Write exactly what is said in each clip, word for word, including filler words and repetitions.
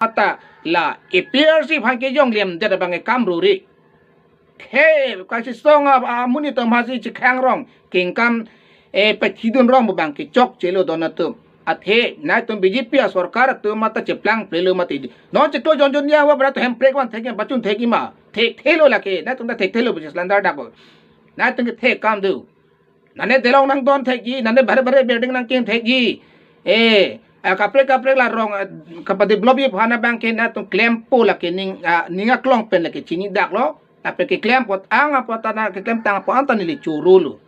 Ata la A P H L C aphan kejong lemdet abang ke kam ruri. He, kasisong a, amonit atum hasi chikhang rong, kengkam, eh, pathidun rong abang ke chokchelo don atum. Athe, nangtum B J P asorkar atum mata cheplang plelo mati. Non chiklo jonjon ya wa bra to hemprek van thek pachun thek ma. Thekthelo lake, nangtum ta thekthelo bisi slander dak. Nangtum ke thek kam do. Nane delong nangdon thekji, nane bare bare building nangkin thekji. Eh, eh, kaprek kaprek la rong, eh, kapadevelop ji aphan abang ke nangtum klempo lake ning, ah, ning aklong pen lake chinidaklo. Lapen keklem apot ang apot ta nang keklem tang apot anta neli chorolo.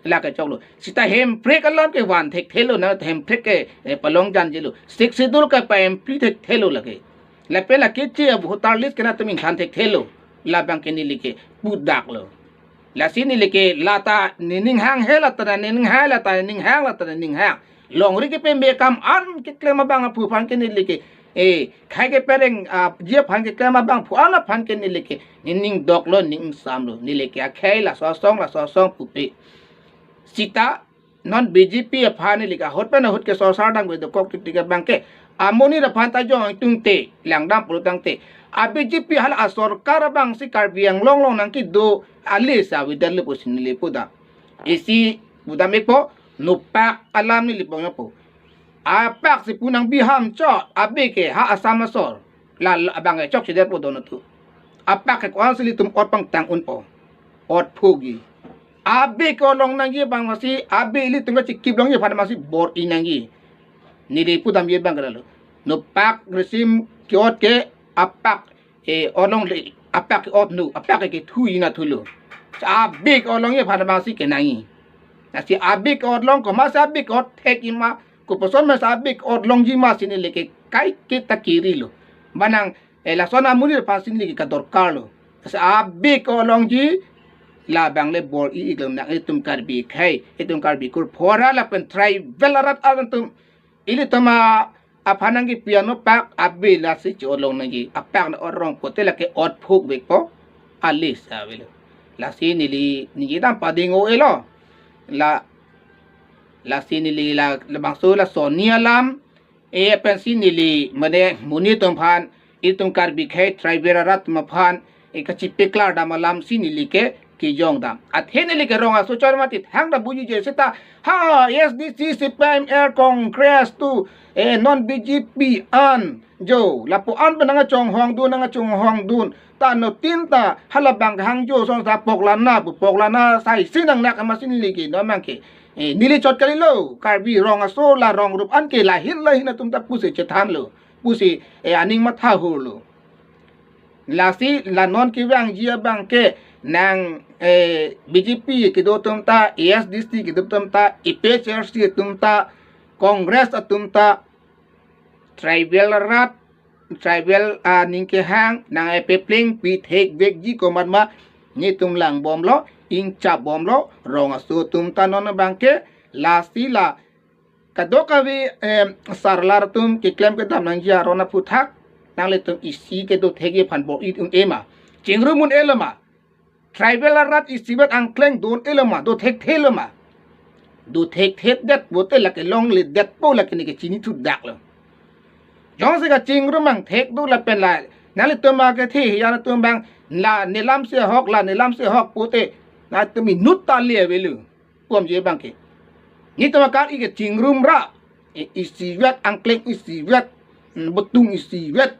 Lake choklo. Seta hemprek alam ke van thekthelo, nang hemprek ke, eh, palongjanjelo. Sixth Schedule ke pa-implement thekthelo lake. Lapen lake che voter list ke nangtum ingthan thekthelo. Labang ke neli ke pudaklo. Lasi neli ke lata nening hang he lata nening hang lata nening hang lata nening hang. Longri ke pembe kam an keklem abang aphu aphan ke neli ke, eh, khai ke pereng, ah, ji aphan keklem abang aphu an aphan ke neli ke nening doklo ning samlo. Neli ke akhei laso asong laso asong pupe. Seta non B J P aphan neli ke ahut pen ahut ke sorsar dam ke dokok titik abang ke amonit aphan ta jong tungte langdam pulo tangte a B J P hala asorkar abang si Karbi Anglong along nangkedo ale sa avedetlo pusi neli pudam. Isi pudam-ikpo, nopak alam neli pon-ikpo. Apak si pu nang biham chot, abe ke ha Assam asor. La, la abang ke chokchedetpo don atum. Apak ke ko-an si ilitum ot pangtang unpo. Ot phukji. Abe ke ot long nangji abang masi, abe ilitum kachikip longji aphan masi bor-i nangji. Neli pudamji abang ke lalo. Nopak risim ke-ot ke apak, eh, ot longle, apak ke-ot nu, apak ke kethu-i nangthulo. Sa abe ke-ot longji aphan masi kenangji. Lasi abe ke-ot long ko masi abe ke-ot thekji ma, kopuson masi abe ke-ot longji masi neli ke kaiketa kirilo. Manang, eh, lason amonit aphan si neli ke kadorkarlo. Lasi abe ke-ot longji labang le bor-i-iklo nang itum Karbi akhei, itum Karbi kur phora lapen tribal arat atum ilitum aphan nangkepi anopak abe lasi che-ot long nangji, apak na ot rong pote lake ot phukvekpo, ale sa avelo. Lasi neli ningje dam pading o-elo. La, lasi neli la, labangso la soni alam, eh, pensi neli mane monit atum aphan, itum Karbi akhei tribal arat atum aphan, eh, kachipeklar dam alam si neli ke kejong dam. Athe neli ke rong aso chor mati thang da buji je seta ha A S D C, C P I M L, Congress atum, eh, non B J P an jo lapu-an pen nangkachonghongdun nangkachonghongdun. Ta no tin ta halabang hangjo son sa poklana pu poklana sai si nangnak masi neli ke non abang ke, eh, neli chot kalilo, Karbi rong aso la rong rup an ke lahin lahin atum ta pusi chethanlo. Pusi, eh, aning matha hurlo. Lasi la non kevangji abang ke nang, eh, B J P kedo atum ta, A S D C kedo atum ta, A P H L C atum ta, Congress atum ta, tribal arat, tribal aning kehang nang-epeplengpi thekvekji komat ma, nelitum langbomlo, ingchapbomlo, rong aso atum ta non abang ke, lasi la kadokave, em, sarlar atum keklem kedam nangji aron aphuthak, nanglitum isi kedo thekji aphan bor-i un-e ma, chingrum un-elo ma, tribal arat isivet angkleng do un-elo ma, do thekthelo ma, do thekthedet pote lake longledetpo lake neke chinithu daklo. Jongsi kachingrum angthek do lapen la nanglitum akethe hiyan atum abang la nelam si ahok la nelam si ahok pote nangtum inut ta le avelo. Pu-amji abang ke. Nelitum akar-i ke chingrum ra. I-, isivet angkleng isivet. Mm, betung isivet.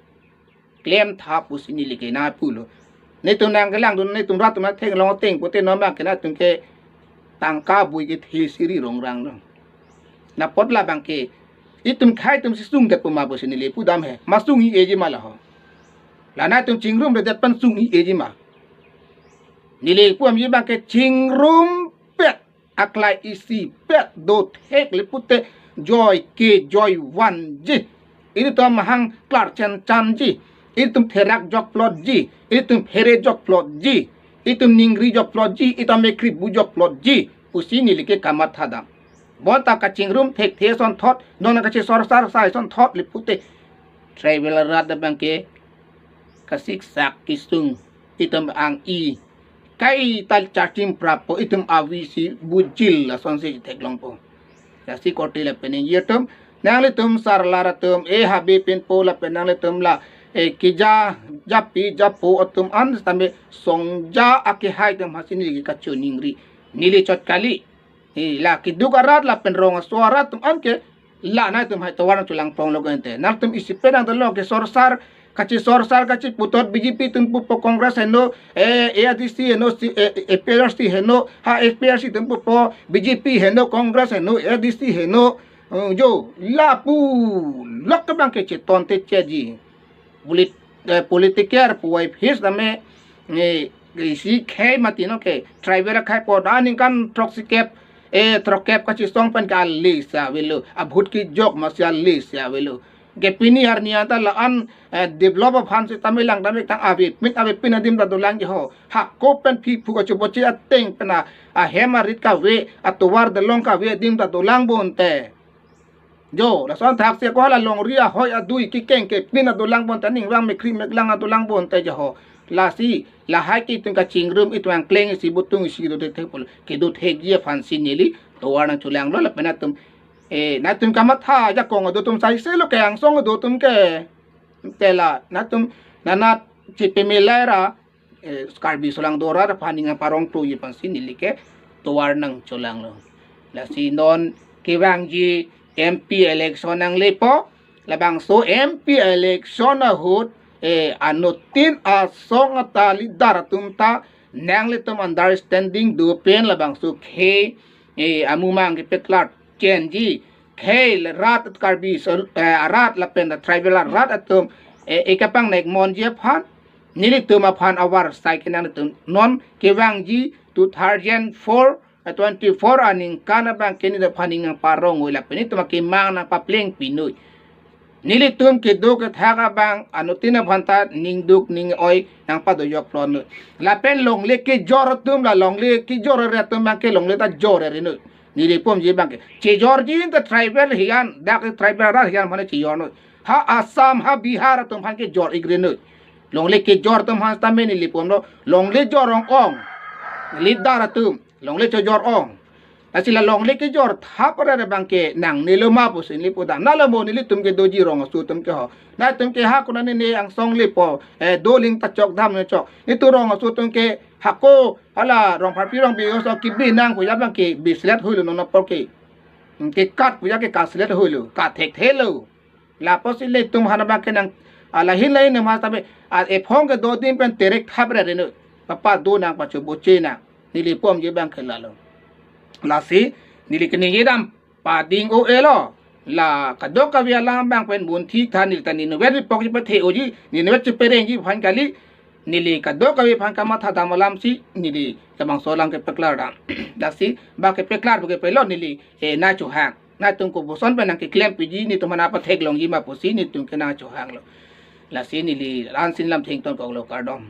Klemtha pusi neli ke nangpulo. Nelitum nangkelangdun nelitum rat atum theklong ateng pote non abang ke nangtum ke tangka bui kethe siri rongrang dong. Apot labang ke itum akhei atum si sungdet pu ma pusi neli pudam he. Ma sung-i-eji ma la ho. La nangtum chingrumredet pen sung-i-eji ma. Neli pu-amji abang ke chingrumpet, aklai isipet, do thekle pote joi ke joi vanji. Ilitum hang klar chenchanji. Ilitum therak jokplotji. Ilitum phere jokplotji. Ilitum ningri jokplotji. Ilitum mekrip bu jokplotji pusi neli ke kamatha dam. Bonta kachingrum thekthe asonthot, non kachesorsar sai asonthot le pote tribal arat abang ke kasiksak kesung itum ang-i. Kaita charchim prappo itum avi si bujil lasonsi theklongpo. Lasi korte lapen ingjir atum, Nanglitum sarlar atum, e habe pinpo lapen nanglitum la, e keja, japi, japo atum an tame songja akehai atum aphansi neli kachiningri. Neli chot kali. E la keduk arat lapen rong aso arat atum an ke la nangtum hai tovar nangcholangponlo ente. Nangtum isi pen nangdolo ke sorsar, kachisorsar, kachiputhot B J P atum pupo Congress heno, eh, A D C heno, si, eh, A P H L C heno, ha A P H L C atum pupo B J P heno, Congress heno, A D C heno, eh, jo, lapu, lok ke abang ke cheton te cheji. Polit-, eh, politiker puvoiphit tame, eh, isi khei mati no ke, tribal akhei po da ningkan throksikep, eh, throkkep kachisong pen ke ale si avelo, abhut kejok masi ale si avelo. Ke pini arni anta la-an, eh, develop aphan sitame langdam ik tang avepin, avepin adim ta dolang ke ho. Hako pen phiphu kachoboche ateng pen a, ahem arit kave, atovar dolong kave adim ta dolang bonte. Jo, lason thaksi ako hala longri ahoi adui kekeng kepin adolang bonte, ningvang mekri meklang adolang bonte jo ho. Lasi, lahai ke itum kachingrum, itum angkleng isi butung isi do thekthek pulo. Kedo thekji aphansi neli tovar nangcholanglo lapen atum, eh, nangtum kamatha ajakong ado atum saise lo ke angsong ado atum ke. Te la, nangtum nanat chipemilai ra, eh, Karbi solangdo arat aphan ning parong tuji aphansi neli ke tovar nangcholanglo. Lasi non kevangji M P election nangle po, labangso M P election ahut, eh, anuttin asong ata leader atum ta nanglitum understanding do pen labangso khei, eh, amumang kepeklar chenji, khei rat Karbi sol-, eh, arat lapen tribal arat atum, eh, ekapang nek monji aphan, nelitum aphan avarsai ke nangtum non kevangji two thousand four, eh, twenty-four aningkan abang ke nelitum aphan ning nangparong oi lapen nelitum akemang nangpapleng pinoi. Nelitum kedo kethak abang anuttin aphan ta ningduk ning-oi nangpadojok plon noi. Lapen longle kejor atum la longle kejor re atum abang ke longle ta jor re noi. Neli pumji abang ke. Chejorji ta tribal hian, dak tribal arat hian aphan chejor noi. Ha Assam, ha Bihar atum aphan kejor ik re noi. Longle kejor atum aphan tame neli pumlo. Longle jor ong ong. Leader atum. Longle chojor ong. Lasi la longle kejor thap re abang ke nangnelo ma pusi neli pudam. Nalo mo nelitum kedoji rong aso atum ke ho. Nangtum ke ha konane ne angsong le po, eh, doling ta chok dam ne chok. Netum rong aso atum ke hako hala Rongpharpi Rongbi aso kebi nang pu abang ke bislet huilo non apor ke. Hmm, kekat pu ke kaslet huilo, kat thekthelo. Lapusi ilitum aphan abang ke nang, ah, lahin lahin ne mas tapi, ah, ephong kedo adim pen terek thap re noi. Papa do nangpachoboche nang. Neli pumji abang ke lalo. Lasi, neli keningje dam pading o elo. La kadokave alam abang pen bun thik tha neli ta ninovet pok ji pathe oji, ninovet cheperengji aphan kali, neli kadokave aphan kamatha dam alamsi, neli labangso alam kepeklar dam. Lasi, ba kepeklar bu kepelo neli, eh, nangchohang. Nangtum kopuson pen nangkeklem piji, netum aphan patheklongji ma pusi netum ke nangchohanglo. Lasi neli la-ansi lam thengton koklo, kardom.